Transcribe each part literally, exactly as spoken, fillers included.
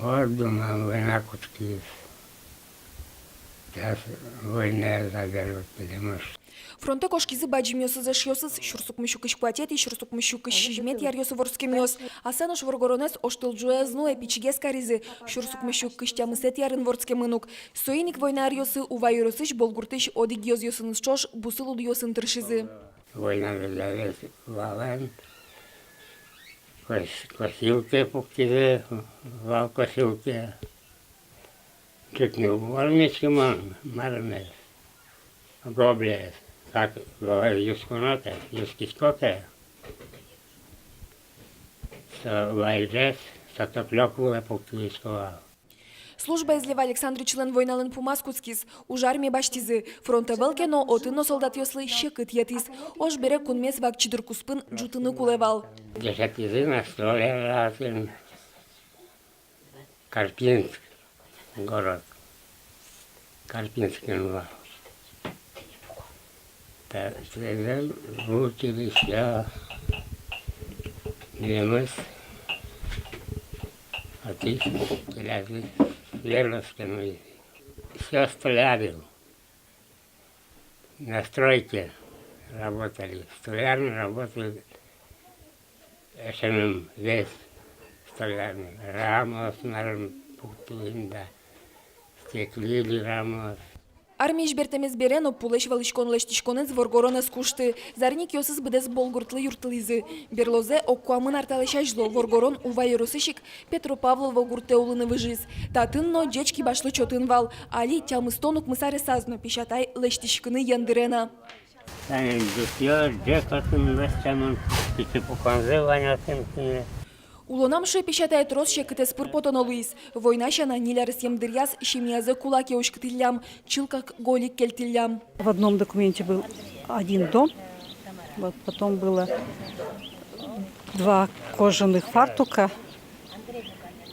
Вот, думаю, война кутскиз. Сейчас война заберут, потому что... Фронтэ кошкизы бадӟымъёсыз, эшъёсыз, сюрс укмыссю кызь куатетӥ, сюрс укмыссю кызь сизьыметӥ аръёсы вордскемъёс. Аслаз воргоронэз оштолчиос но пичигес каризы, сюрс укмыссю кызь тямысэтӥ арын вордскемын ук. Соин ик война аръёсы Ува ёросысь Болгуртысь одӥг ёзъёсыныз ӵош бусы лудъёсын тыршизы. Война велявес валэн кос-, косилке пуктӥзы, вал косилке. Чуть не вормечкымон, мармес, гоблес, как говорю, юсконо ке, юскисько ке, со вайжес, со топлёк вылэ пуктӥсько вал. Службаез Лев Александрычлэн войналэн пумаз кутскиз. Уж армие басьтӥзы. Фронт ӧвӧл ке но, отын но солдатъёслы секыт йӧтӥз. Ож бере кунмес вакчи дыр куспын ӝутыны кулэ вал. Дышетӥзы на столе разын. Карпинск город. Карпинскын вал. Та, тӥледлы училище милемыз отысь келязы Свердловскын. Всё столярил. На стройке работали. Столярный работал, эшеным весь столярный. Рамаос, марым, пуктӥллям да, стеклили рамаос. Армиысь бертэмез бере но пулэсь вӧлӥськон лэсьтӥськонэз воргорон ӧз кушты. Зарникъёсыз быдэс Болгуртлы юрттылӥзы. Берлозэ ог куамын ар талэсь азьло воргорон Ува ёросысь ик Петропавлово гуртэ улыны выжиз. Татын но ӟеч кибашлы чотын вал. Али тямыстон укмыс аресаз но песятай лэсьтӥськыны йӧн дыре на. Тани дутъёс ӟеч отын лэсьтэмын, пичи пуконзы вань отын кине. Улонам, шуэ песятай, трос секытэз пыр потоно луиз. Война сяна ньыль аресъем дыръяз семьязэ кулаке уськытӥллям, чылкак гольык кельтӥллям. В одном документе был один дом, вот, потом было два кожаных фартука,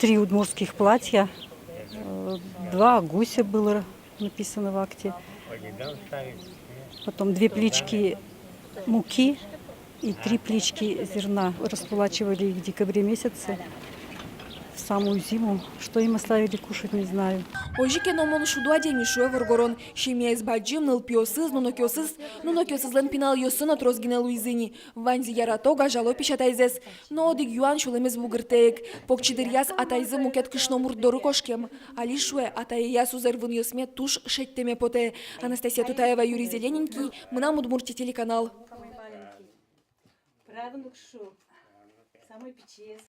три удмуртских платья, э, два гуся было написано в акте. Потом две плички муки и три плички зерна. Расплачивали их в декабре месяце, в самую зиму. Что им оставили кушать, не знаю. Озьы ке но мон шуду адями, шуэ воргорон. Семьяез бадӟым, нылпиосыз, нунокъёсыз, нунокъёсызлэн пиналъёссы но трос гинэ луизы ни. Ваньзы ярато, гажало песятайзэс. Но одӥг юан сюлэмез бугыртэ ик. Покчи дыръяз атайзы мукет кышномурт доры кошкем. Али, шуэ, атаеяз узыр вынъёсме туж шедьтэме потэ. Анастасия Тутаева, Юрий Зелененький, «Мынам Удмуртие» телеканал. Правнук, шу, самой пичиез.